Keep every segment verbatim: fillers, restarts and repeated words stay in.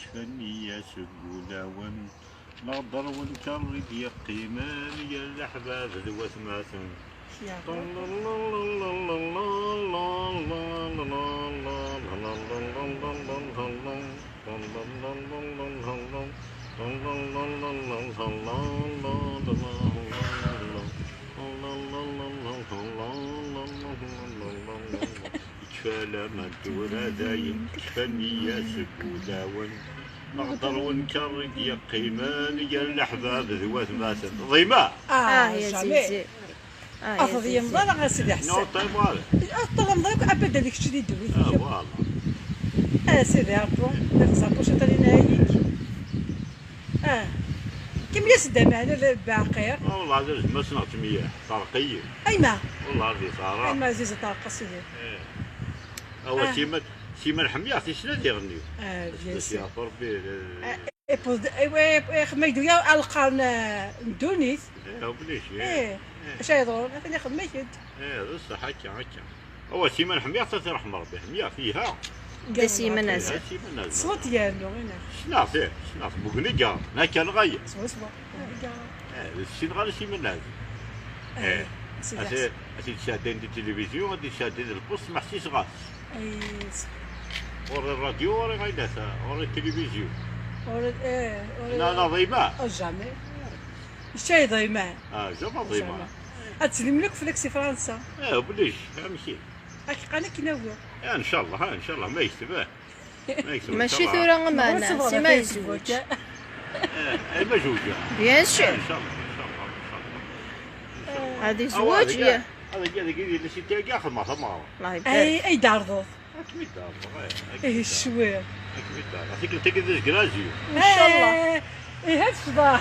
Cfan-iyi seg wulawen, leɣder wenker i d-yeqqimen gar leḥbab d watmaten. Yekfa laman tura dayen, kfan-iyi seg wulawen. Leɣder wenker i d-yeqqimen gar leḥbab d watmaten. Ḍima! Ah, ya zizi. Ah, ya zizi. Ur teḍyimḍ ara a Sidi Ḥsen. Ur teḍyimḍ ara. Ur teḍyimḍ ara, abad ad kečč di ddunit. Ah, voilà. A Sidi Ṛebbi, la tẓerbuc a Talina ayik. Ah. Kem yas-d aman, a Baqir. Ah, والله هذا زعما سنغت مياه، طرقية. أيما. والله هذه صارت. أيما عزيزة طرق سيدي. إيه. هو آه. سيما، سيما الحمية، عرفتي شنو هذه يغنيو؟ آه، bien sûr. يا ربي. آه، إيه، بوز-، إيه، إيه، إيه، خدمة يدويا على القرن، آه، الدونيس. إيه، وبليش، إيه. إيه. إيه. اش يضرون؟ هذا اللي خدمة يد. إيه، بصح هكا، هكا. هو سيما الحمية، عرفتي رحم ربي، حمية فيها. دي سيما فيها نازل. سيما نازل. صوت يالو، هنا. شنو فيه؟ شنو في بوغنيكا؟ هكا نغير. صوت، صوت. بوغنيكا. إيه، السين غير سيما نازل. إيه. إيه. سيدي أتي، حسن. أتي تشاهدين دي التلفزيون، أتي تشاهدين البوست، ما حسيش غاس. إيه. وري الراديو، وري غايداتا، وري التلفزيون. وري، إيه، وري لا، لا، ضيمة. أو جامي. شاي ضيمة. آه، جامي ضيمة. جامي. أتسلم لك فليكسي فرنسا. إيه، بليش، فهمتي. أكي قالك نوي. إيه، إن شاء الله، إيه، إن شاء الله، ما يكتب، إيه. ما يكتب، إن ماشي شاء الله. ثورة أمانة، سي ما يزوج. إيه، إيه، ما زوجها. Bien sûr. إيه، إن شاء الله، إن شاء الله، إن شاء الله. هذه آه، زواج، هذا كاع، يا. هذا كاع، هذا كاع اللي شي تاع كاع خدمة، خدمة. الله يبارك. أي، أي دار ضوض. أكيد دار ضوض، إيه، أكيد إيه، دار ضوض. الشوير. أكيد دار ضوض. هذيك اللي تقدر تقرازي. إن شاء الله. إيه، إيه، هاد الصداع.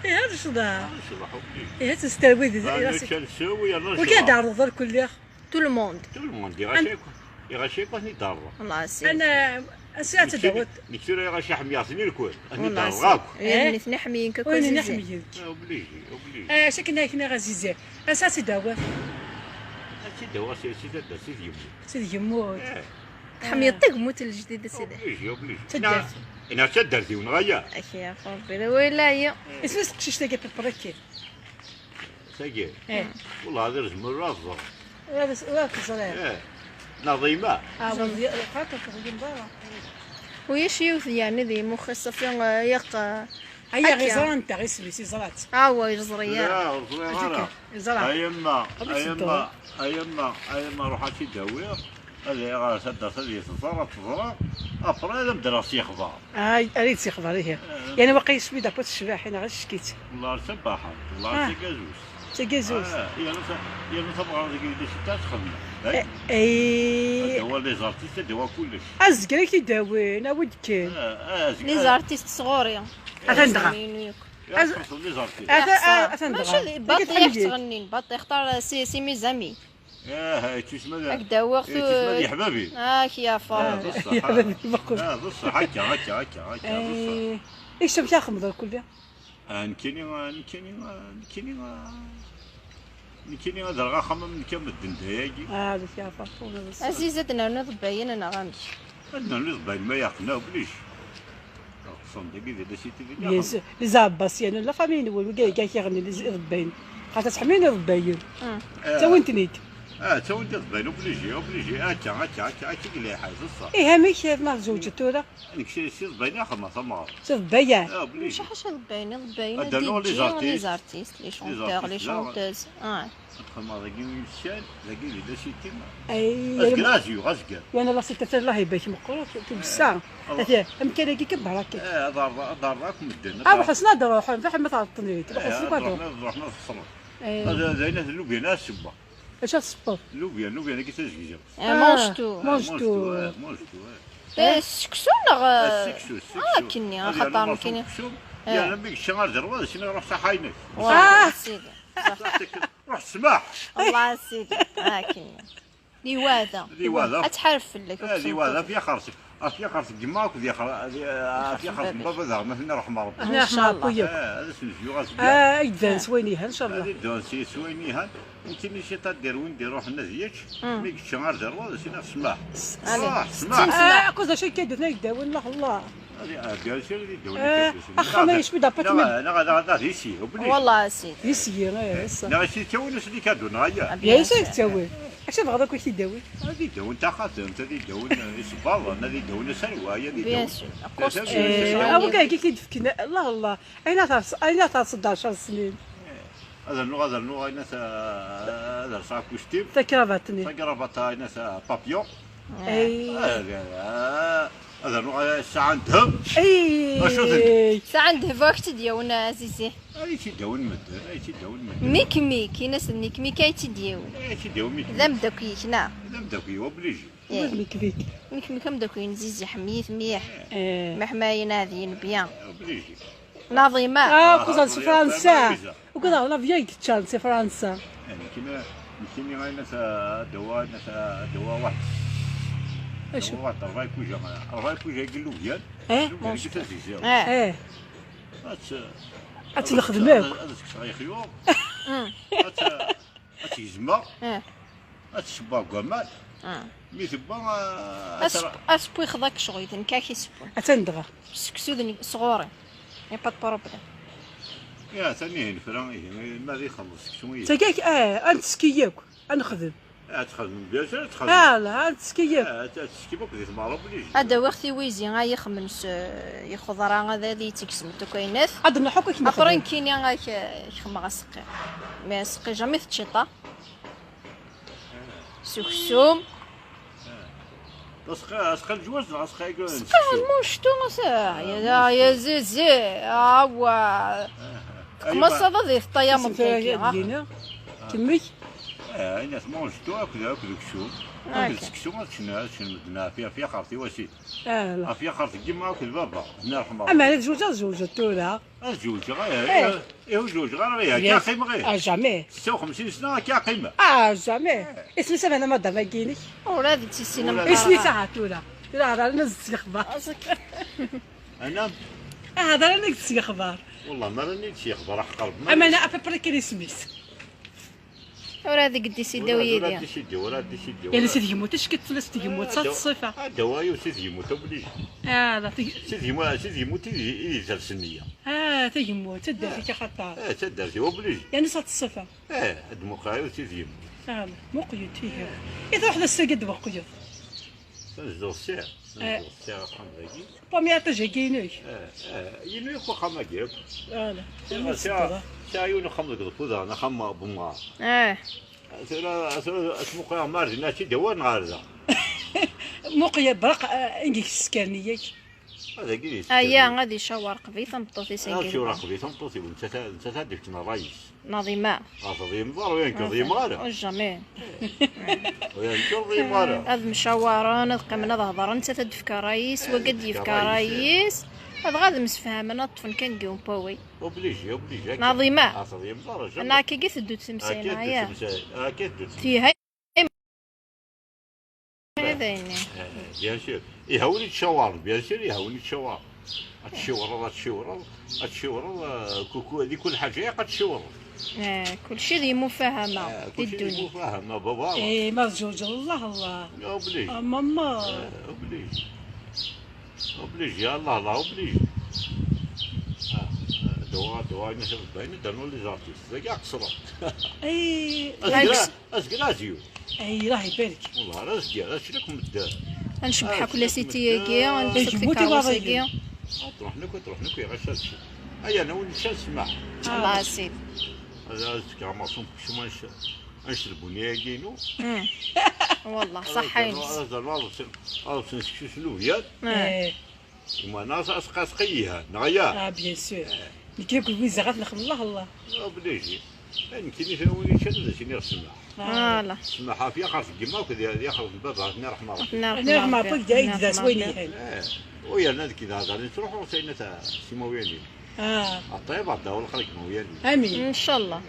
إيه، هاد الصداع. آه، إن شاء الله، حبي. إيه، هاد الستاوي دي، أنا راسك. كان سوي، أنا إن شاء وكاع الله. دار ضوض الكل ياخ. Tout le monde. Tout le monde. يغشيك، يغشيك وثني دار ضوض. الله يسلمك. أنا أسيات نكتب، دوت. نكتب يغشي حمياتني الكل. أثني والله دار ضوض. يسلمك. إيه، إيه؟ نثني حميين كاكو وين زيزي. نحميين؟ آه، أوبليجي، أوبليجي. آه، شكلنا هنا غزيزة. أساسي دعوة. أساسي دعوة، سي، سي، سي، سي يموت. سي يموت. إيه. تحميض آه. تقموت الجديد سيدي. أوبليجي، أوبليجي. تدرت. أنا، أنا تدرتي ونغير. أخي يا ربي، لا ويلا يا. إيه. اسمه تقشيش تاقي ببريكي. تاقي؟ إيه. والله هذا الزمن راه الزهر. لا بس، لا تزرع. إيه. نظيمة. آه، والله، خاطر تغير بابا. ويش يوث يعني ذي مخ الصفي، آه، يق-، هيا هكا. غير زرع أنت، غير سمي، سي زرعت. آه، هو يزرع، يا. لا، زرع أجيك. راه. زرع. أيما، قبل أيما، ستة. أيما، أيما، روح هاتي داوية. هذه غا سدس، هذه تزرع، تزرع. أبري هذا مدرس يخضر. آه، أريد يخضر، إيه. آه. يعني واقع يسوي دابا الشباح، هنا غير شكيت. والله سباحة، والله آه. تيكازوس. تيكازوس. آه، يا نص، يا نص أبغى هذيك اللي شفتها تخدم. هاي. إيه. هذا هو لي زارتيست، هذا هو كلش. أزكريك يداوين، أود كان. آه، آه، أزكريك. لي زارتيست صغوري. أثندغا. يا أز- خصو لي زارتيست. أث-، يا خصها. أثندغا. ماشي باطي يحتغنين، باطي يختار سي، سي ميزامي. اه، هاي تسمى ذا. هكذا هو هاي تسمى ذا يا حبابي. هاك يا آه، فاطمة. بصح، يا آه. حبابي، بقول. آه، بصح، هكا، هكا، هكا، هكا، بصح. إيه. إيش تبي تاخذ من الكل ده؟ آه، نكيني، آه، نكيني، آه، نكيني، آه، نكيني هذا الغا خمم نكمل الدنداياكي. آه، بس يا فاطمة، بس. عزيزة، نرنو ضبعين أنا غامش. عندنا نضبع ما يقنا بليش. خصهم داك يدير شي تيفي. Bien sûr. Les Abbas, يعني لا فامي نول، كاع، كاع كيغني لي زباين. خاطر تحميني ضباين. آه. تا وين تنيد؟ آه، تا وين تضباين، أوبليجي، أوبليجي. هاكا، هاكا، هاكا، هاكا كي لي حاجة، صح. إيه، هامي كيف ما زوجت ولا؟ أنا كشي سي ضباين يا خما، ثمار. سي ضباين. آه، أوبليجي. ماشي حاجة ضباين، ضباين هذا نوع لي دي جي، لي زارتيست. زارتيست، لي شونتور، لي زارتيست، لا. شونتوز. آه. خدمة داكي وين الشال، داكي وين داكي تما. أي، أزكى، أزيو، أزكى. وأنا لا سيتي الله يبارك مقروط، تبسا. الله. أتي، أم كان كي كبر هكا. آه، دار، دار راك مدن. آه، وحسنا دار، روح، فحم ما تعطني، آه، وحسنا دار. رحنا، رحنا في الصمت. أي. هذا، هذا هنا اللوبيا، لا السبة. اش السبة؟ اللوبيا، اللوبيا، أنا قلت أزكي. آه، آه، مونجتو. مونجتو، آه، مونجتو، آه. إيه، السكسو نغ-، السكسو، السكسو. آه، كني، هذه خاطر أنا كني. مكسوم. إيه. يا لمي الشهر دروا، شنو روح صحاينك. والله آه. سيدي. صح. روح سماح. الله سيدي. هاكي. لواذا. لواذا. أتحرف لك، آه، أقسم لواذا بالله. فيها خرصي. Ɣef yaxert n yemma akked yaxer-, ɣef yaxert n baba daɣen, ad ten-iṛḥem Ṛebbi. Ad ten-iṛḥem Ṛebbi yakk. Eh, ad asen-zwiɣ azekka. Ah, ad ddan s wayen yelhan, ncallah. Ad ddan s, s wayen yelhan. Nekkini ciṭ ad d-irwin d-iṛuḥen ad yečč. Mi yečča ar d-iṛwa, ad as-iniɣ smaḥ. Allez, smaḥ, smaḥ. Ah, akked acu akka d-nna yeddawen, Allah, Allah. Ad i-, ah, bien sûr, ad yeddawen. Eh, axxam-a yecbi-d appartement. Neɣ, neɣ, neɣ, neɣ d isi, obligé. Wallah, a sidi. D isi, eh, ass-a. Neɣ isi ttawin-as likadu, neɣ aya. Ah, bien sûr. Acu tebɣiḍ akk ad k-id-awin? Ad idawin taxatemt, ad idawin isebbaḍen, ad idawin aserway, ad idawin. Bien sûr. Ayen akka i k-id-fken, Allah, Allah. Ayen ad terseḍ ɛecṛa snin. Ad rnuɣ, ad rnuɣ, ayen ad, ad rseɣ akustim. Takravat-nni. Takravat, ayen ad, papillon. Ay. Ad, ad rnuɣ ssaɛa n ddheb. Ay. Acu ten- Ssaɛa n ddheb, ad k-tt-id-yawin, a Zizi. Ay, tt-id-awin medden, ay, tt-id-awin medden. Mik Mik, in-as d Mik Mik ay tt-id-yawin. Ay, tt-id-awin Mik Mik. D ameddakel-yik, neɣ? D ameddakel, obligé. Eh. Mik Mik. Mik Mik ameddakel-ines Zizi, ḥemmel-it mliḥ. Eh. Meḥma ayen ɛad yenbya. Obligé. Naḍima. Ah, kuẓan si Fransa. Ugadeɣ la vieille teččan si Fransa. Eh, nekkini, nekkini ɣayna ta, dawa, ɣayna ta, dawa waḥed. Acu? Dawa waḥed, ṛebɛa ikuja, ṛebɛa ikuja i yellugan. Eh? Lugan i tazizi. Eh. Eh. Ad, ad tt-nexdem akk. Ad, ad tt-kkseɣ i xyuḍ. Mm. Ad tt-, ad tt-gezmeɣ. Eh. Ad tt-ssewweɣ deg waman. Ah. Mi tewwa, ah, ad as-, as-, asewwi xḍa-k ccɣel, d nekk ara k-isewwen. Atan dɣa. Seksu d nekk, sɣur-i. Y a pas de problème. Ya, atan ihi nefra, ihi, ma ad ixelleṣ seksu, ihi. Tagi, ah, ad nettekki yakk, ad nexdem. Ah, ad txedmem, bien sûr, ad txedmem. Ah, la, ad nettekki yakk. Ah, ad, ad tettekkim akk di tmeɣra, obligé. Ad awiɣ tiwizi, ay ixemmen s, yexḍra, ad, ad iyi-tt-gezzment akk ayennat. Ad nruḥ akk, ad k-nexdem. Après, nekkini ad k-, ad k-xedmeɣ aseqqi. Mais aseqqi, jamais teččiḍ-t. S uksum. Aseqqi, aseqqi n lǧwaz neɣ aseqqi n seksu? Aseqqi n lmunctu, a Zizi, awa. Txemmaṣaḍ ad iteṭṭay ameṭṭi-agi. Kemmel. Eh, ayen at munctu akked, akked uksum. Akked seksu ad ččen, ad ččen medden ɣef, ɣef yaxert i wasit. Ɣef yaxert n yemma akked baba. Ad ten-iṛḥem Ṛebbi. Ama ad zewǧeɣ, zewǧeɣ tura. Ad zewǧeɣ, eh, eh, ur zewǧeɣ ara, eh, akka qqimeɣ, eh. Ah, jamais. Setta u xemsin sna akka qqimeɣ. Ah, jamais. Isem-is aman a madame-agi-inek? Ur ad tt-issineɣ. Isem-is ahat tura. Tura hḍer-as-d s lexbar. Ana? Ah, hḍer-as-d s lexbar. Wallah, ma rran-iyi-d s lexbar, aḥeqq Rebbi. Ama ana à peu près kan isem-is. Ur ad deg-d isidaw yid-i. Ur ad d-isidaw, ur ad d-isidaw. Yal si tgemut, acku tella s tgemut, sa teṣṣifa. Ah, dawa-yu si tgemut, obligé. Ah, la teg- Si tgemut, si tgemut i d, i d ters nniya. Ah, tagemmut, taddart-ik axaṭer. Eh, taddart-iw, obligé. Yerna sa teṣṣifa. Eh, ad d-muqeɣ si tgemut. Ah, muqyet, ihi. I truḥeḍ ass-agi ad d-muqyeḍ? Tanezduɣ sɛiɣ, tanezduɣ sɛiɣ axxam dagi. Première étage-agi inek? Eh, eh, inu akk axxam-agi akk. Ala. Sɛiɣ, sɛiɣ, sɛiɣ yiwen axxam deg Lfuda, axxam n umɣar. Eh. Tura, tura, asmuqel ɣer din, ad tt-id-awin ɣer da. Muqel, braq, eh, i yeskerni yak. Ad agi di aya, ad icawar qbel tameṭṭut-is. Ad icawar qbel tameṭṭut-iw, nettat, nettat ad d-ifken ṛṛay-is. Naḍima. Ɣer teḍyem ḍar, ur yenkeṛ ḍyem ara. Oh, jamais. Ur yenkeṛ ḍyem ara. Ad mcawaren, ad qqimen ad hedṛen, nettat ad d-tefk ṛṛay-is, wagi ad d-yefk ṛṛay-is. Adɣa ad msefhamen, ad ṭṭfen kan deg yiwen n wawal. Obligé, obligé, akka. Naḍima. Ɣer teḍyem ḍar, jamais. Anna akka i teddu temsayna, akka i teddu temsayna, akka i teddu temsayna. Tiha. Eh, bien sûr. Iha win yettcawaren, bien sûr, iha win yettcawaren. Ad tciwreḍ, ad tciwreḍ, ad tciwreḍ, eh, kuku, di kul ḥaǧa ilaq ad tciwreḍ. Eh, kulci d yemufahama, eh, di ddunit. Kulci d yemufahama, baba. Eh, ma tezweǧeḍ, Allah, Allah. Obligé. Ah, maman. Eh, obligé. Obligé, Allah, Allah, obligé. Ah, ah, dwa, dwa, ayen i t-id-bayen, d rnu les artistes. Dagi aqesra. Eh, azger, azger. Ay, Allah ibarek. Wallah, ara zgiɣ, ara crik medden. Ad ncebbeḥ akk la cité-agi, ad ncebbeḥ tikeṛṛus-agi. Ad ruḥen akk, ad ruḥen akk, iɣac ad cen. Ay, ana win yeččan ssmaḥ. Allah a sidi. Ad, ad fkeɣ amerṣum n uksum, anc-, anc lbuni-agi-inu. Mm. Wallah, ṣaḥḥa-ines. Ad, ad, ad, ad sen seksu s lubyan. Eh. Umana as-, asqasqi ihan, neɣ ya? Ah, bien sûr. Eh. Nekk akk wizaɣ ad nexdem, Allah, Allah. Obligé. Eh, nekkini kra win yeččan ad as-iniɣ ssmaḥ. Voilà. Ssmaḥ ɣef yaxert n yemma akked yaxert n baba, ad ten-iṛḥem Ṛebbi. Ad ten-iṛḥem Ṛebbi. Ad ten-iṛḥem Ṛebbi, deg-i d aswin ihan. Eh, u yerna deg-i daɣen ad ttruḥuɣ s ayna ta-, s imawlan-iw. Ah. Aṭṭayeb ad d-awleɣ ɣer imawlan-iw. Amin. Ncallah.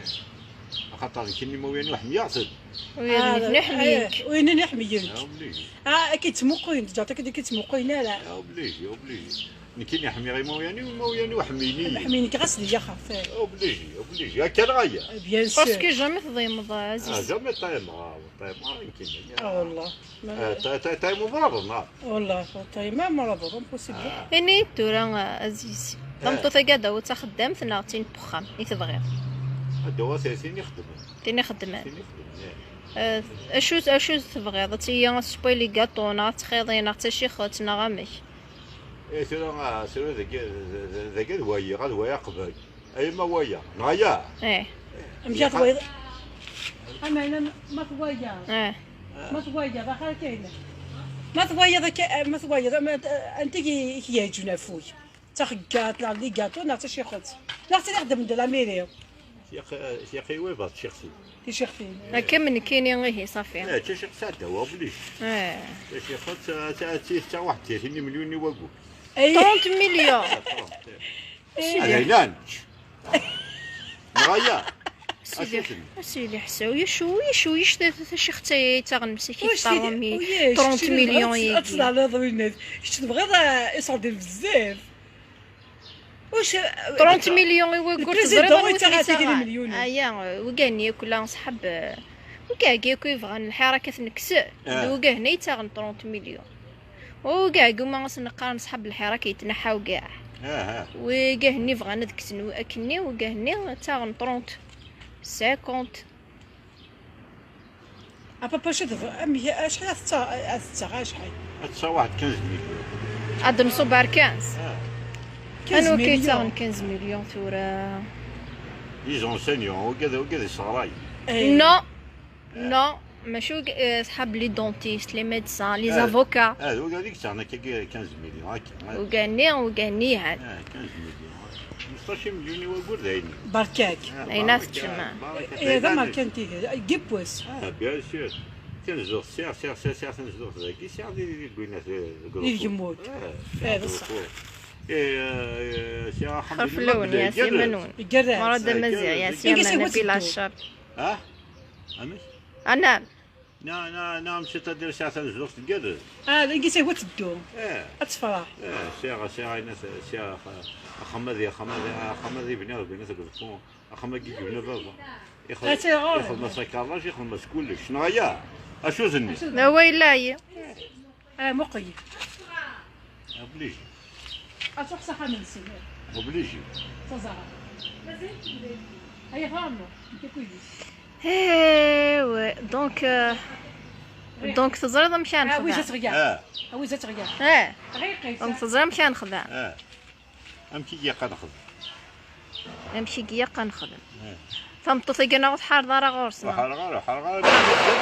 Axaṭer nekkini imawlan-iw ḥemmleɣ-ten. Wi d nitni ḥemmlen-k. Wi nitni ḥemmlen-k. Ah, obligé. Ah, ad k-id-ttmuqulen, ǧǧeɣ-t akken ad k-id-ttmuqulen ara. Ah, obligé, obligé. Nekkini ḥemmleɣ imawlan-iw, imawlan-iw ḥemmlen-iyi. Ḥemmlen-k ɣas d yaxaf. Obligé, obligé. Akka neɣ aya. Bien sûr. Parce que jamais tḍimeḍ, Aziz. Ah, jamais ṭṭaymeɣ, ṭṭaymeɣ ara nekkini. Ah, wallah. Ah, ṭay-, ṭay-, ṭaymeḍ mrabeḍ, neɣ? Wallah, ṭaymeɣ mrabeḍ, impossible. Ah. Ini-d tura, Aziz. Ah. Tameṭṭut-agi ad d-tawiḍ taxeddamt neɣ d tin n wexxam i tebɣiḍ? Ad d-tawiḍ tin ixeddmen. Tin ixeddmen. Tin ixeddmen, eh. Eh, acu, acu tebɣiḍ? Ad tili ad tessewway les gâteaux, neɣ ad txiḍi, neɣ d tacixet, neɣ amek? Eh, tura, ah, tura dagi, dagi ad waliɣ, ad waliɣ qbel. Ay, ma waya, neɣ aya? Eh. Amek ara twaliḍ? Ama ma twaya. Eh. Ma twaya, d axir kan. Ma twaya, ma twaya, ma, anta i k-yeɛǧben afud? D taxeggaṭ, neɣ d les gâteaux, neɣ d tacixet? Neɣ d tili ixeddmen de la mairie? Tiq-, tiqi webɛed tcixtin. Tcixtin. Akka am nekkini, ihi, ṣafi. Eh, tacixet sɛeddawa, obligé. Eh. Tacixet, eh, ta-, ta-, ta waḥed tlatin imelyunen i waggur. Ay. Trente millions. Trente. Eh. Ala, yellan. Neɣ aya. Sidi, Acu-ten? Sidi Ḥsaw, yacu, yacu, yacu ta-, ta-, tacixet-aya yettaɣen msik i teṭṭerḍem i trente millions-agi? Ad tleɛleḍ winna. Kečč tebɣiḍ, eh, iṣerdi bezzaf. Trente millions i waggur, teẓriḍ anwa i ten-yettaɣen? Aya, eh, wigani akk la ṣḥab, eh, wigagi akk yebɣan lḥirak ad t-nekkes, d wigahni yettaɣen trente millions. Wigagi ma as-neqqar ṣḥab lḥirak yetneḥḥa ugaɛ. Wigahni bɣan ad kksen akkenni, wigahni ttaɣen trente, cinquante. Apapa, acu tebɣa-, amek, acḥal ad tettaɣ, ad tettaɣ, acḥal? Ad tettaɣ waḥed quinze millions. Ad nṣubb ar quinze? Ah. Anwa akka yettaɣen quinze millions tura? Les enseignants, wigad, wigad yesseɣrayen. Non, non, mačči wig-, eh, ṣḥab les dentistes, les médecins, les avocats. Ah, wigad i yettaɣen akka quinze millions, akka. Wigani, wigani yeɛni. Ah, quinze millions. Xemseṭṭac imelyun i waggur d ayen. Berka-k. Ah, ayen ara teččem. Eh, d amerkanti, yiwwas. Ah, bien sûr. Tanezduɣt, sɛiɣ, sɛiɣ, sɛiɣ, sɛiɣ tanezduɣt dagi, sɛiɣ di, di, di Lbinat, eh, deg Lqut. Di Lgemmun. Eh, d ṣṣeḥ. Eh, eh, sɛiɣ axxam di Lgemmun. Xir fell-awen, Yasin Manun. Igerrez. Murad Amaziɣ, Yasin Manun, Bila Ccer. Ah? Amek? Anam. Na, na, na, msitadir sɛiɣ tanezduɣt tgerrez. Ah, dagi sɛiɣ ad teddu. Eh. Ad tefreḥ. Eh, sɛiɣ, sɛiɣ ayen, sɛiɣ ax-, axxam ad, axxam ad, axxam ad ibni Rebbi, nna deg Lqut. Axxam-agi yebna baba. Ixdem-as akaṛaj, ixdem-as kullec. Neɣ aya? Acu tenniḍ? D awayla. Ah, muqel. Obligé. Ad truḥ s axxam-nsen. Obligé. Taẓara. Ay, ɣer-neɣ. Nekk akk yid-s. Ewa, donc, euh, donc teẓriḍ amek ara nexdem? Ah, oui, je te regarde. Ah. Ah, oui, je te regarde. Eh. Donc teẓriḍ amek ara nexdem? Ah. Amek i ilaq ad nexdem? Amek i ilaq ad nexdem? Eh. Tameṭṭut-agi neɣ ur tḥareḍ ara ɣur-s, neɣ? Ur ḥareɣ ara, ur ḥareɣ ara, d,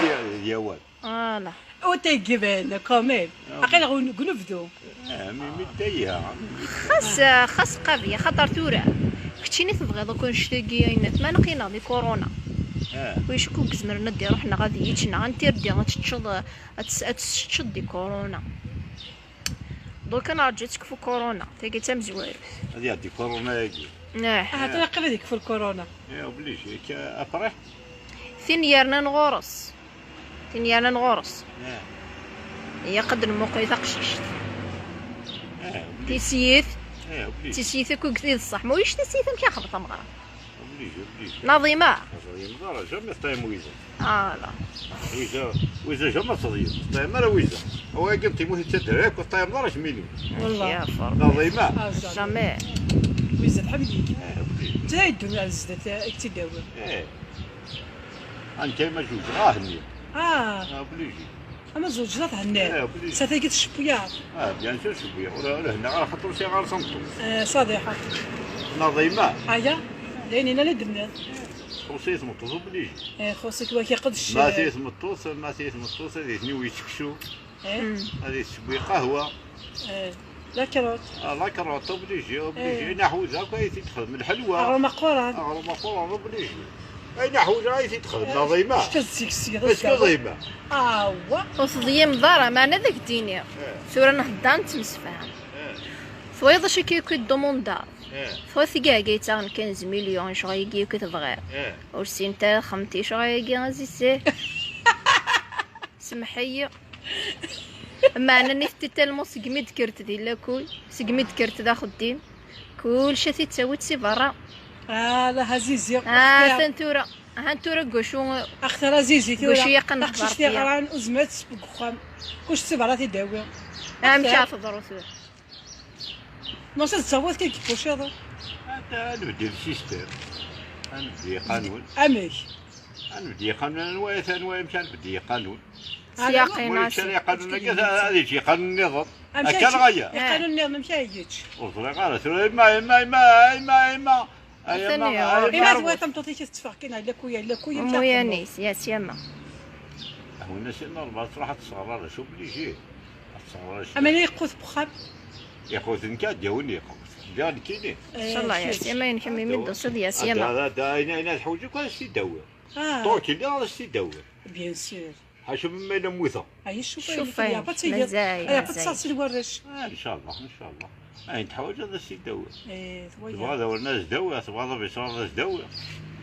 d, d awal. Voilà. Ur t-igiben, quand même. Ah. Aql-aɣ deg unebdu. Ah, mi, mi d-ayya. Xas, xas qabi, axaṭer tura keččini tebɣiḍ akk annect-agi, ayen tmaneq-ineɣ di corona. Ah. Wiyac akk i izemren ad d-iruḥ neɣ ad yečč, neɣ antirdi ad teččeḍ, ad tes-, ad teččeḍ di corona. Ḍurk ad nerǧu ad tekfu corona, tagi d tamezwarut. Ad iɛeddi corona-agi. Ah. Ah, tura qrib ad yekfu corona. Eh, obligé, k-, après? Tin yernan ɣur-s. Tin yernan ɣur-s. Eh. Ilaq ad nmuqel taqcict. Eh, obligé. Tissit. Eh, obligé. Tissit akk i d ṣṣeḥ. Ma ulac tissit, amek ara nexdem tameɣra? Obligé, obligé. Naḍima. Ur teḍlimeḍ ara, jamais teṭṭayem wiza. Voilà. Wiza, wiza jamais teḍlem. Teṭṭayem ara wiza. Awagi n timut yettader akk, ur teṭṭayem ara jmili. Wallah. Naḍima. Ah, jamais. Jamais. Wiza tḥemmel-ik. Eh, obligé. Tura yeddun ar zdat, eh, i k-tt-id-awi. Eh. Anka ma zewǧeɣ, ah, henni. Ah. Ah, obligé. Ama zewǧeɣ ad henniɣ. Eh, obligé. Sa tagi tcewwel-aɣ. Ah, bien sûr, tcewwel-aɣ. Ur, ur hennaɣ ara xaṭer ur sɛiɣ ara tameṭṭut. Eh, ṣadiḥa. Naḍima. Aya, d ayen yellan i d-tenniḍ. Txuṣṣ-iyi tmeṭṭut, obligé. Eh, txuṣṣ-ik waki qedc. Ma tili tmeṭṭut, ma tili tmeṭṭut, ad yetniwi seksu. Eh? Mm. Ad yessewwi qahwa. Eh, la carotte. Ah, la carotte, obligé, obligé. Eh. Ayen ḥuza akk ay t-id-texdem, lḥelwa. Aɣrum aquran. Aɣrum aquran, obligé. Ayen ḥuza ay t-id-texdem, eh, Naḍima. Acu zik seg. Acu Naḍima? Awa. Ur teḍlimeḍ ara, meɛna ad ak-d-iniɣ. Eh. Tura nhedder nettemsefham. Eh. Twalaḍ acu akka akk i d-dumundaḍ? Txuti gagi yettaɣen kan zmilyu, ccɣel-agi akk i tebɣiḍ. Ur ssint ara xemt i ccɣel-agi, Azizi. Semḥ-iyi. Meɛna nitenti talmut segmi d-kkret di lakul, segmi d-kkret d axeddim, kulci ad t-id-tawi si berra. Ah, la Azizi. Ah, atan tura. Han tura ggucu. Axtar Azizi tura. Ggucu yeqqen taqcict yeɣran ur tezmir ad tesbegg uxxam. Kuc si berra t-id-tawi. Amek ara teḍru tura? Maca d ttawiḍ kan deg puciḍ. Ad, ad nbeddel système. Ad nbeddel iqanun. Amek? Ad nbeddel iqanun, anwa, anwa amek ad nbeddel iqanun? Siyaqin. Win yeččan iqanun akka, ad yečč iqanun nniḍen. Amek akka neɣ aya? Iqanun nniḍen, amek ara yečč? Ur ẓriɣ ara. Tura yemma, yemma, yemma, yemma, yemma. Ay, atan yemma, ay, yemma. Ima d wa tameṭṭut-ik tetteffeɣ kan, ala kuya, ala kuya, amek ara txedmeḍ? Umuyanis, ya syama. Ahuna, c'est normal, tṛuḥ ad tseɣrer, c'est obligé. Ad tseɣrer, c'est... Ama yeqqut wexxam? Yeqqut, nekk ad d-yawin yeqqut. Lliɣ nekkini. Inchallah, ya syama, ayen kemm imi d-tusiḍ, ya syama. Ad, ad, ad, ayen, ayen ad ḥwiǧ akk ad s-t-id-awiɣ. Ah. Donc, lliɣ ad s-t-id-awiɣ. Bien sûr. Ḥaca ma yella mmuteɣ. Ay, ccufay, ccufay, mazal, mazal. Ay, mazal. Ad teṣṣaṣ lwarrac. Ah, inchallah, inchallah. Ayen teḥwaǧeḍ ad s-t-id-awiɣ. Eh, tebɣiḍ awren ad s-d-awiɣ, tebɣiḍ abiṣar ad s-d-awiɣ,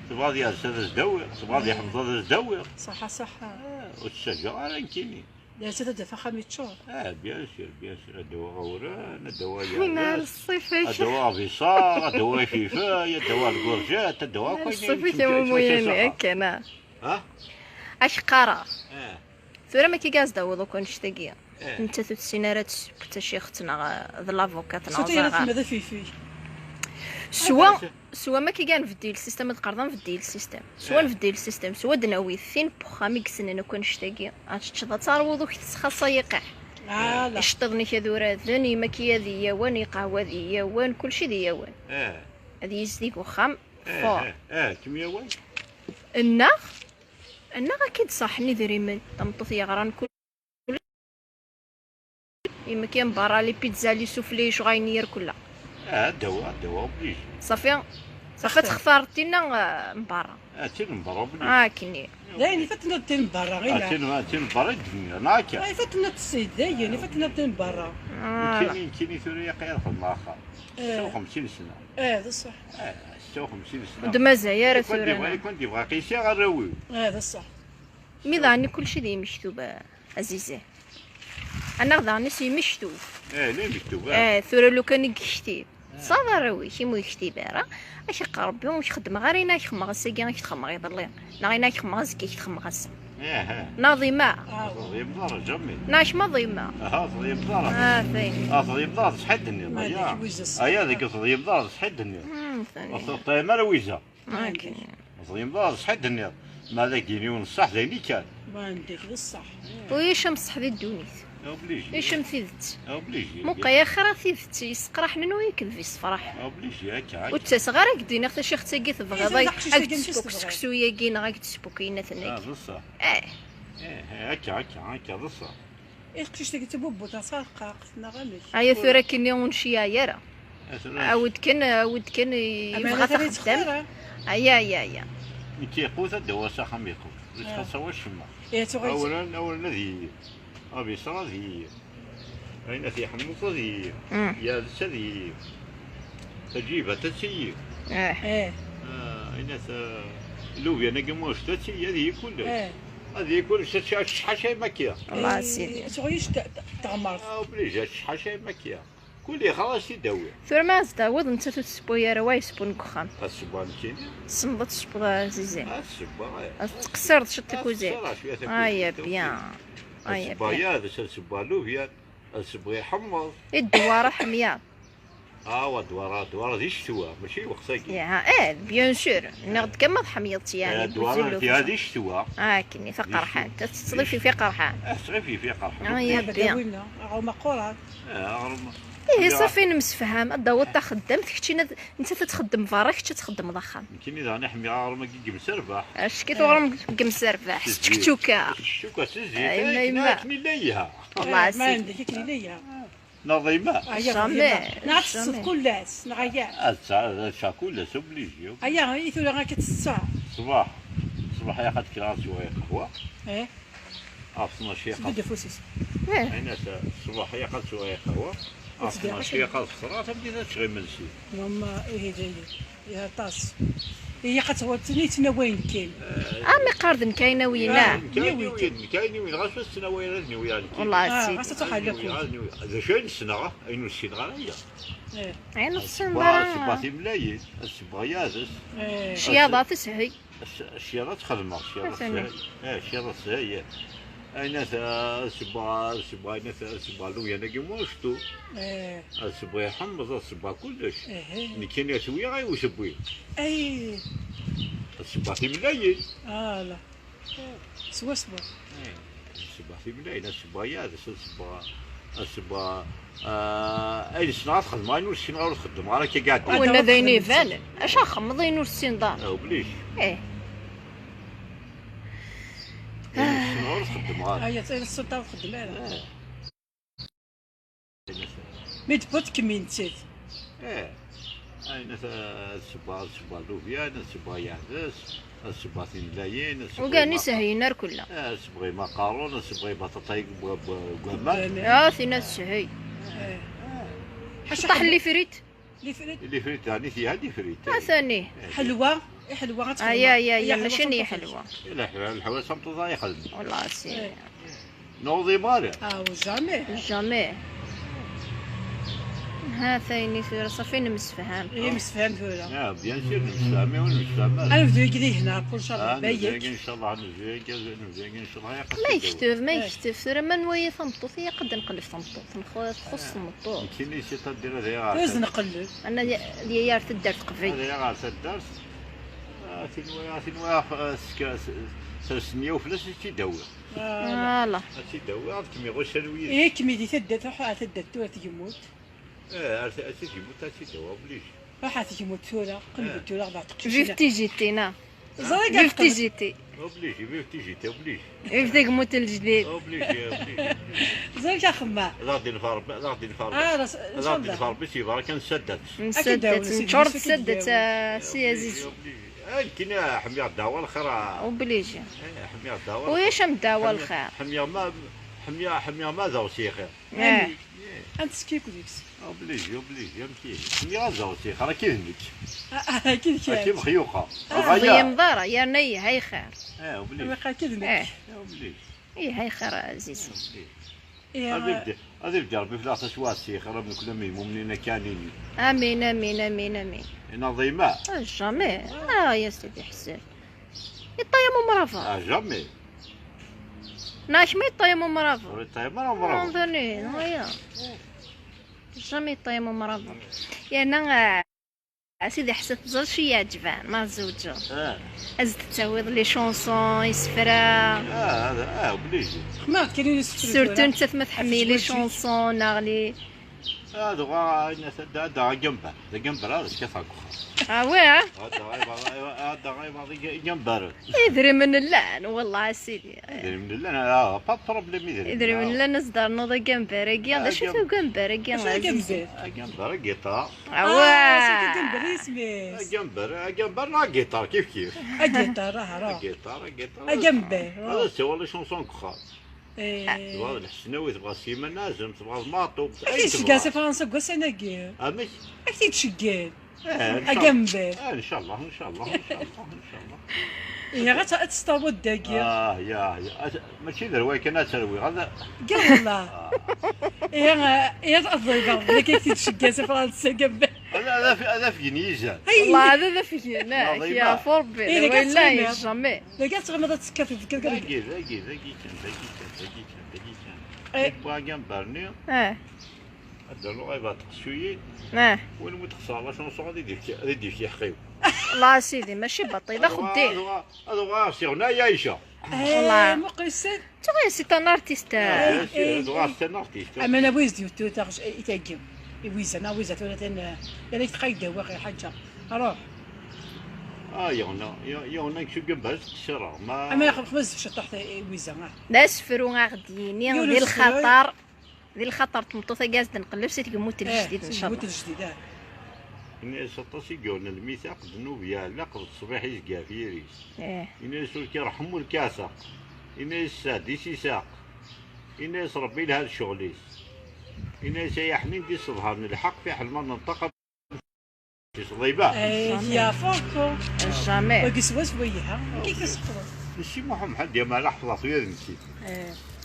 tebɣiḍ yersa ad s-d-awiɣ, tebɣiḍ yeḥmeḍ ad s-d-awiɣ. Ṣaḥa, ṣaḥa. Ah, ur ttaǧǧaɣ ara nekkini. Yersa ad d-af axxam yeččur. Ah, bien sûr, bien sûr. Ad d-awiɣ awren, ad d-awiɣ yerres, ad d-awiɣ abiṣar, ad d-awiɣ ififay, ad d-awiɣ lgurjat, ad d-awiɣ akk ayen. Ṣṣif-ik a Mumuyani, akken, ah. Ha? Ad k-qqareɣ. Ah. Tura ma k-iga as-d-awiḍ akk annect-agi. Eh. Nettat ur tessin ara ad tesseww d tacixt neɣ, eh, d l'avocat neɣ ẓriɣ ara. Swa, swa ma k-iga nbeddil système, ad qqareḍ nbeddil système. Swa nbeddil système, swa ad d-nawi tin n wexxam i yessnen akk annect-agi. Ad teččeḍ, ad terwuḍ, ur k-tesxaṣay iqiḥ. Iceṭṭiḍen-ik ad uraden, yemma-k ad iyawen, iqehwa ad iyawen, kulci ad iyawen. Eh. Ad yizdig wexxam. Eh, fort. Eh, eh, kem yawan? Nneɣ, nneɣ ad k-id-ṣaḥen idrimen, tameṭṭut yeɣran kul-, yemma-k n berra, les pizzas, les soufflés, lecɣal-nni irkella. Ah, ad d-awiɣ, ad d-awiɣ, obligé. Safi, safi ad textareḍ tinna, eh, n berra. Ah, tin n berra, obligé. Ah, akkenni. D ayen ifat tenniḍ tin n berra, ah, ila. Tin, ah, tin n berra i d-nniɣ, neɣ akka? Ah, ifat tenniḍ tessid, d ayen ifat tenniḍ tin n berra. Ah. Nekkini, nekkini tura yaqi ad xedmeɣ axxam. Eh. Sɛiɣ xemsin sna. Eh, d ṣṣeḥ. Eh, sɛiɣ xemsin sna. Ur d-mazal ara tura, neɣ? Ikwan d-ibɣa qisi arraw-iw. Eh, d ṣṣeḥ. Mi daɣen kulci d imektub, a Azizi. Annaɣ daɣen is imektub. Eh, la imektub, eh. Eh, tura lukan i yektib. Eh. Saḍ arraw-ik, imi ur yektib ara, ad k-iqqar Rebbi, ur k-xeddmeɣ ara ayen ara k-xedmeɣ ass-agi, ad k-t-xedmeɣ iḍelli. Neɣ ayen ara k-xedmeɣ azekka, ad k-t-xedmeɣ ass-a. Eh, eh. Neɣ d yemma. Ur teḍlimeḍ ara, jamais. Neɣ kemm d yemma. Aha, ur teḍlimeḍ ara. Ah, tayri. Ah, teḍlimeḍ ara, d ṣṣeḥ i d-tenniḍ, aya. Aya deg ur teḍlimeḍ ara, d ṣṣeḥ i d-tenniḍ. Hmm, tayri. Ur teḍlim ara wiza. Akken. Ẓriɣ d ṣṣeḥ i d-tenniḍ. Ma d agini ur nṣeḥ d ayen kan. Ma yendek d ṣṣeḥ. Ulac am ṣṣeḥ di ddunit. Obligé. Ulac am tidet. Obligé. Muqay axir tidet yesseqraḥen n wayekdeb yessefraḥen. Obligé, akka, akka. Ur d-ttaseɣ ara ad k-d-iniɣ tacixt-agi tebɣiḍ ad k-d-tesbuk seksu-agi neɣ ad k-d-tesbuk yinat-nni. Ah, d ṣṣeḥ. Eh. Eh, eh, akka, akka, akka, d ṣṣeḥ. I teqcict-agi d tabubuṭ, taṣerqaqt, neɣ amek? Aya tura akkenni ur necyaɛ ara. Awi-d kan, awi-d kan, yebɣa taxeddamt. Aya, aya, aya. Nekk yeqqut ad d-awiɣ s axxam yeqqut. Ur yettxaṣṣa wacemma. Awren, awren ad iyi. Abiṣar ad iyi. Ayen at yeḥmut ad iyi. Mm. Yales ad iyi. Taǧibat ad iyi. Eh. Eh. Ah, ayen at, ah, lubyan-agi muct ad iyi, ad iyi kullec. Eh. Ad iyi kullec, ad tt-, ad tt-ḥaca i makya. Allah, eh, sidi. Tɣic t-, t-, teɣmert. Ah, obligé, ad tt-ḥaca i makya. Kulli xalas i d-awi. Tura ma as-d-tawiḍ, nettat ur tessewway ara, wa yessewwen deg uxxam. Ad ssewweɣ nekkini? Tessneḍ ad tessewweḍ a Azizi? Ad ssewweɣ, eh. Ad tettqeṣṣireḍ ciṭ takuzit. Ad ttqeṣṣireɣ cwiya takuzit. Aya, bien. Ad ssewweɣ yad, ad ssewweɣ lubyan, ad ssewweɣ iḥemmeḍ. I ddewwara ḥemyaḍ? Ah, wa ddewwara, ddewwara di ccetwa, mačči i lweqt-agi. Ya, eh, bien sûr. Nniɣ-d kan ma tḥemyeḍ-tt, yeɛni, eh, ddewwara di ccetwa. Ah, akken, taqerḥant. Ad tettɣifi fi qerḥan. Ah, tettɣifi fi qerḥan. Ah, ya, bien. Aɣrum aquran. Eh, aɣrum. Ihi, ṣafi, nemsefham, ad d-tawiḍ taxeddamt, keččini ad, nettat ad txeddem berra, kečč ad txeddmeḍ axxam. Nekkini daɣen ḥemmleɣ aɣrum-agi n yemserbeḥ. Acki-t uɣrum n yemserbeḥ, s tčekčuka. S tčekčuka, s zzit. Ay, yemma, yemma. Akken i la iha. Wallah, eh, ma ɛendek akken i la iha. Neɣ d yemma. Aya, jamais. Neɣ ad tesseḍ kul ass, neɣ aya. Ad tesɛa, ad tesɛa kul ass, obligé. Aya, i tura akka tesseḍ. Ṣṣbeḥ, ṣṣbeḥ ya xaṭ kkreɣ ad sweɣ lqahwa. Eh. Ɣef tnac ya xaṭ. Sbedd afus-is. Eh. Ayen ass, ṣṣbeḥ ya xaṭ sweɣ lqahwa. Ur tebɣiɣ ad ttgeɣ. Ad xesreɣ tameddit ad ččeɣ imensi. Mama, ihi d ayen. Ya aṭas. Ihi qed twattini ttnawayen kan. Am iqarden kan awina. Ttnawayen kan, ɣas ur ttnawayen ad niwi. Wallah, ah, sidi. Ɣas ad truḥ ala kud. D acu ay ssneɣ, ayen ur ssineɣ ara ya. Ayen ur tessineḍ ara. Ad sebbeɣ timlayin, ad sebbeɣ yades. Cyaḍa teshey. Cyaḍa ad txedmeɣ, cyaḍa ad teshey. Eh, cyaḍa ad teshey, eh. Ayen ad sebbeɣ, ad sebbeɣ, ayen ad sebbeɣ lubyan-agi muctu. Ad sebbeɣ iḥemmeẓ, ad sebbeɣ kullec. Nekkini ad t-wiɣ, ay usebwi. Ad sebbeɣ timlayin. Ala. Swaswa. Ad sebbeɣ timlayin, ad sebbeɣ yades, ad sebbeɣ, ad sebbeɣ, ah, ayen ssneɣ ad xedmeɣ, ayen ur ssineɣ ur t-xeddmeɣ ara, akka iɛedda. Winna d ayen ibanen. Acu axemmeḍ ayen ur tessineḍ ara? Ah, oblige. Ih. Ayen ur ssineɣ ur t-xeddmeɣ ara. Aya, ayen ur tessineḍ ur t-xeddem ara. Mi d-tewweḍ kemmi nettat. Eh, ayen ad, ad sebbeɣ, ad sebbeɣ lubyan, ad sebbeɣ yeɛdes, ad sebbeɣ timlayin, ad sebbeɣ. Ugar n isehyen ar kulla. Eh, ad sebbeɣ imaqarun, ad sebbeɣ ibaṭaṭa deg wa-, wa-, deg waman. Ah, tin ad teshey. Ḥaca ṭaḥ lifrit. Lifrit. Lifrit, daɣen i t-iha lifrit. Atani. Eh, ḥelwa, iḥelwa ad txedmeḍ. Aya, aya, aya, mačči n iḥelwa. Ila ḥelwa, ḥelwa tameṭṭut ay ixedmen. Wallah si. Newḍ imɣaren. Ah, jamais. Jamais. Ha, tayni tura, ṣafi nemsefham. Ih, nemsefham tura. Ah, bien sûr, nemsefham, ur nemsefham ara. Ad nebdu yagi di hna, ncallah, ah, bayek. Nebdu yagi, ncallah, nebdu yagi, nebdu yagi, ncallah, ya. Ma yekteb, ma yekteb, tura ma nwali tameṭṭut, ilaq ad nqelleb tameṭṭut, nxu-, txuṣṣ tameṭṭut. Nekkini si taddira d ayɣer. Tura ad nqelleb. Ana di, di yar taddart qbel. Ad ayɣer taddart. Ah, tin waya, tin waya, ah, s-, s-, sersen yiwet fell-as, ad tt-id-awiɣ. Voilà. Ad tt-id-awiɣ, ad kem-iɣuc anwi yid-s. Ih, kemmi di taddart, ruḥ ar taddart tura tgemmunt. Eh, ar t-, ar tgemmunt, ad tt-id-awiɣ, oblige. Ruḥ ar tgemmunt tura, qleb tura, ɣer teqcict. Vive T G T, na. Ẓriɣ vive T G T. Oblige, vive T G T, oblige. Vive tagmunt n lejdid. Oblige, oblige, oblige. Ẓriɣ axemma. Ad aɣ-d-inef Rebbi, ad aɣ-d-inef Rebbi. Ah, ras-, ad aɣ-d-inef Rebbi si berra kan ssaddat. Nsaddat, neččur d ssaddat, a si Aziz. Oblige, oblige. Ah, nekkini ḥemmiɣ ddaɛwa lxir, ah. Obligé. Eh, ḥemmiɣ ddaɛwa lxir. Ulac am ddaɛwa lxir. Ḥemmiɣ ma, ḥemmiɣ, ḥemmiɣ ma d awsi xir. Eh. Amin. Eh. Ad neskik deg-s. Obligé, obligé, amek ihi? Ḥemmiɣ ad d-awsi xir, akka d nekk. Ah, ah, akka d kečč. Akka mexyuqa. Ah. Ur tḍeymeḍ ara, yerna iha i xir. Eh, obligé. Akka d nekk. Eh. Eh, obligé. Iha i xir, a Aziz. Eh, obligé. Ad ibedd-, ad ibedd Rebbi fell-aɣ taswiɛt s yixir, am nekkni am yimumnin akkanin. Amin, amin, amin, amin. Inaḍima. Ah, jamais. Ah, ya Sidi Ḥsen. Yeṭṭayam umrabeḍ. Ah, jamais. Neɣ kemm yeṭṭayam umrabeḍ. Ur yeṭṭayam ara umrabeḍ. Aya. Jamais yeṭṭayam umrabeḍ. Yerna, ah, A Sidi Ḥsen, teẓriḍ acu i yi-iɛeǧben ma tzewǧeḍ? Ah. Ad s-d-tawiḍ les chansons, isefra. Ah, hada, ah, obligé. Xemmeɣ kan i isefra. Surtout nettat ma tḥemmel les chansons neɣ les. Ah, dɣa, ayen, ad, ad, ad, agambar. D agambar, ad as-kkateɣ deg uxxam. Ah, ouais, ah? Ad aɣ-, ad aɣ-, ad aɣ-, agambar. Idrimen llan, wallah, a Sidi. Idrimen llan, ah, pas de problème, idrimen. Idrimen llan, ad s-d-ternuḍ agambar-agi. Ah, d acu-t agam-, ugambar-agi? Acu d agambar? Agambar, agiṭar. Ah, c'est agambar isem-is. Agambar, agambar neɣ agiṭar, kif kif. Agiṭar, ah, rah. Agiṭar, agiṭar. Agambar, rah. Ad as-tawiḍ les chansons deg uxxam. Eh. Tebɣa d Lḥesnawi, tebɣa Sima Nazem, tebɣa d Maṭub. Ad k-id-tceggeɛ si Fransa deg wassan-agi. Amek? Ad k-id-tceggeɛ. Eh, ncallah. Agambar. Eh, ncallah, ncallah, ncallah, ncallah. Ihi, ad, ad testawiḍ dagi. Ah, ya, ya. Ad, mačči d rway kan ad terwiɣ, ad. Ga wallah. Ah. Ihi, eh, ihi, ad ḍelbeɣ, belli ad k-id-tceggeɛ si Fransa, agambar. Ad, ad af-, ad afgen yizan. Ay. Wallah, ad, ad afgen, ah, ya Rebbi, ihi, dagi ad tɣenniḍ. Jamais. Dagi ad tɣenniḍ, ad tekkateḍ deg, deg, dagi, dagi, dagi kan, dagi kan, dagi kan, dagi kan. Eh. Deg wagambar-nni. Eh. Ad d-rnuɣ ay bɛed tqessuyin. Ah. Win umi d-xesreɣ la chanson ad d-yefk, ad d-yefk iḥeqq-iw. Wallah a Sidi, mačči baṭel, d axeddim. Ad uɣ-, ad uɣ-, ad uɣaleɣ s iɣna ay Aïcha. Eh, wallah. Muqel ssid. Tuɣal c'est un artiste. Ah, bien sûr, ad uɣaleɣ c'est un artiste. Aman a wi s-d-yewwten taɣec-, i tagi. I wizan, a wizan tura ten, eh, yerra-k tqayd dawa, xir ḥaǧa. Ruḥ. Ah, yeɣna, ye-, yeɣna nekk seg Gambaz, ttqeṣṣireɣ, ma. Ama xemmeẓ ciṭuḥ i wizan, ah. D asefru a ɣ-d-yini, di lxaṭer. Di lxaṭer n tmeṭṭut-agi ad s-d-nqelleb si tgemmut n lejdid, ncallah. Eh, si tgemmut n lejdid, ah. Ini-as aṭas i yuɣen lmitaq, ddnub yeɛleq, d ṣṣbiḥ izga ɣef yiri-s. Eh. Ini-as ur k-irḥem ur k-iɛteq. Ini-as sseɛd-is isaq. Ini-as Ṛebbi yelha d ccɣel-is. Ini-as ay aḥnin d iseḍharen n lḥeqq fiḥel ma nenṭeq. Tis ḍiba. Ay, ya Franco. Jamais. Wagi swaswa yelha. Wagi i k-iseqḍen. Si Muḥ Mḥend, ya ma la ḥefḍeɣ tuyat n tit.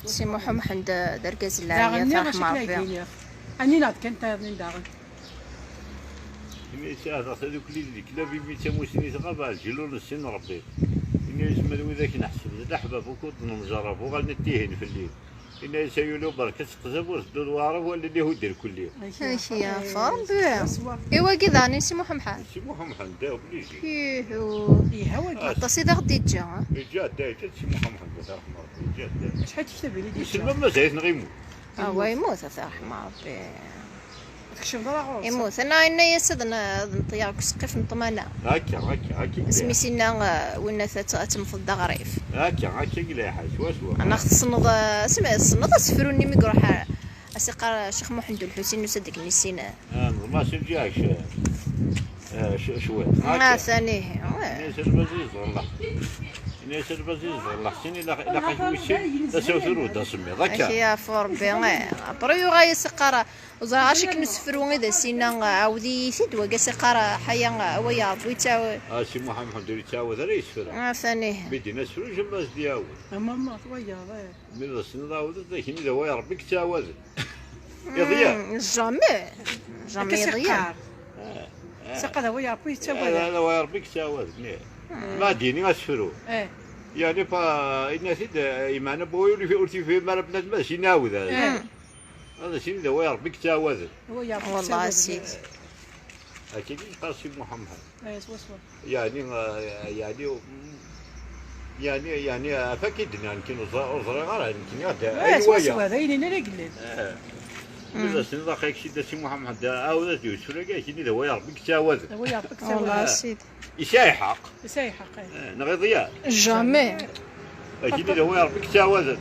Si Muḥ Mḥend d argaz n lɛali, daɣen nniɣ acu akken ay d-iniɣ. Ani neɣ d kan tayeḍ-nni daɣen. Imi yesɛa daɣ tadukli d leklab, imi d tamussni tɣab, ɛeǧǧel ur nessin Rebbi. Ini-as ma d widak neḥseb d leḥbab ukud nemjerrab, uɣalen ad tihin fell-i. Ini-as ay ulu berka seqzab ur tedduḍ waɛrab wallen ihudder kulli. Ak ya Rebbi. I wagi daɣen i Si Muḥ Mḥend? Si Muḥ Mḥend, da obligé. Ihu. Yelha wagi. Aṭas i d aɣ-d-iǧǧa, ha? Iǧǧa, da, iǧǧa Si Muḥ Mḥend, da, ṛeḥma Rebbi, iǧǧa, da. Acḥal tektabin i d-iǧǧa? Wissen ma mazal-it neɣ yemmut? Awa, yemmut, ata ṛeḥma Rebbi. Ur tkecmeḍ ara ɣur-s. Yemmut. Ana yenna-yas ad n-, ad nṭeyyeɣ deg useqqif n ṭṭmana. Akka, akka, akka. Asmi s-inna, uh, winna ad t-, ad temmteḍ d aɣrib. Akka, akka i yella lḥal, swaswa. Neɣ tessneḍ, uh, asmi tessneḍ asefru-nni mi iruḥ, uh, as-iqqar, uh, Ccix Muḥend U Lḥusin n Usaddek n Nissin. Ah, neḍma-as lǧiha, uh, c-, cwiṭ. Ah, atan ihi, ouais. Ini-as lbaz yezdeɣ llaḥ. Ini-as lbaz yezdeɣ llaḥ. Sin ilaq, ilaq-ak wis sin, d asawtul u d asemmiḍ. Akka. Ak ya Rebbi, eh. Après yuɣal as-iqqar, ur ẓriɣ acu akken usefru i d as-inna, ɛawed-iyi-t-id, wagi as-iqqar, ḥaya, away Rebbi yettɛawad. Ah, Si Muḥ Mḥend ur yettɛawad ara isefra. Ah, atan ihi. Mi d-yenna asefru, jamais as-d-iɛawed. Ah, mama, twayeḍ, eh. Mi d as-tenniḍ ɛawed-d, akini d away Rebbi yettɛawaden. Iḍya. Hmm, jamais. Jamais iḍya. Akka s-iqqar. Ah, ah. S-iqqar d away Rebbi yettɛawad. Ah, d away Rebbi yettɛawad, ne. Ma d-yini asefru. Eh. Yeɛni pa, yenna-t-id, eh, imeɛna n wawal ur t-yefhim ara bnadem, ad as-yini ɛawed. Eh. Ad as-yini d away Rebbi yettɛawaden. Away Rebbi yettɛawaden. Wallah, a sidi. Akka i yeqqar Si Muḥ Mḥend. Eh, swaswa. Yeɛni, eh, yeɛni, mm, yeɛni, yeɛni, af-ak i d-nniɣ nekkini ur ẓ-, ur ẓriɣ ara, nekkini ad, eh, ayen waya. Swaswa, d ayen-nni ara yellan. Eh. Mm. Ad as-tiniḍ, aql-ak Si Muḥ Mḥend, ɛawed ad d-yussu, akka, akini d away Rebbi yettɛawaden. Away Rebbi yettɛawaden. Wallah, a sidi. Yesɛa lḥeqq. Yesɛa lḥeqq, eh. Eh, neɣ iḍya. Jamais. Akini d away Rebbi yettɛawaden.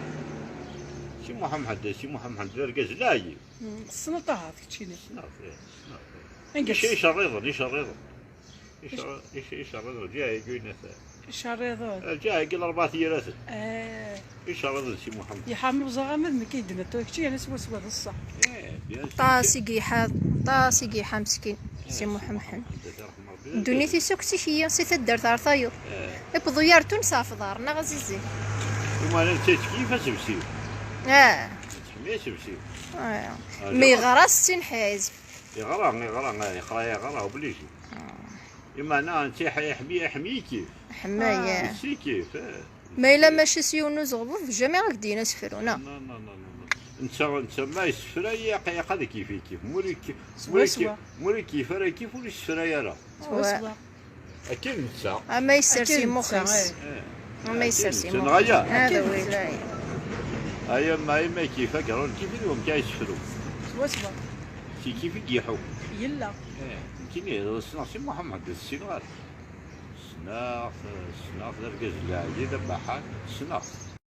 Si Muḥ Mḥend, Si Muḥ Mḥend d argaz n lɛali. Mm, tessneḍ ahat keččini. Ssneɣ-t, eh, ssneɣ-t, eh. Anga ic-, icerriḍen, icerriḍen. Ic-, ic-, icerriḍen, lǧiha-agi n At. Icerriḍen. Eh, lǧiha-agi n Rebɛa Yiraten. Eh. Icerriḍen Si Muḥ Mḥend. Yeḥma ur ẓriɣ ama d nekk i d-nniɣ tura kečči, yerna swaswa d ṣṣeḥ. Eh, bien sûr. Aṭas i yeḥma, aṭas i yeḥma meskin, eh, Si Muḥ Mḥend. Ddunit-is akk zik-iyi, si taddart ɣer tayeḍ. Eh. Iwweḍ-iyi ar Tunes ɣef uḍar, neɣ a Zizi? Uma netta yettkeyyif asebsi. Ah. Teḥmi asebsi. Ah. Ah, mi yeɣra s sin ḥizb. Yeɣra, yeɣra, ah, yeqra, yeɣra, obligé. Ah. Imeɛna netta iḥ-, iḥmi, iḥmi kif. Ḥma, ah, ya. Yetti kif, eh. Ma yella mačči s yiwen n uzeɣbub, jamais ad k-d-yini asefru, neɣ? Non, non, non, non, non. Netta, netta ma yessefra, yaq-, yaq ad k-yif, kif. Mur ik-, mur ik-, swaswa. Mur ikeyyef ara kif, ur yessefra ara. Swaswa. Akken netta. Ama yessers i mux-is. Eh. Ama yessers i mux-is. Neɣ aya. Hada wila. Aya ma, ma ikeyyef agarun kif i d wamek ara yessefru. Swaswa. Si kif i d-iḥu. Yella. Eh, nekkini, ssneɣ Si Muḥ Mḥend, ur t-ssineɣ ara. Ssneɣ-t, ssneɣ-t d argaz n lɛali, d abaḥan, ssneɣ-t.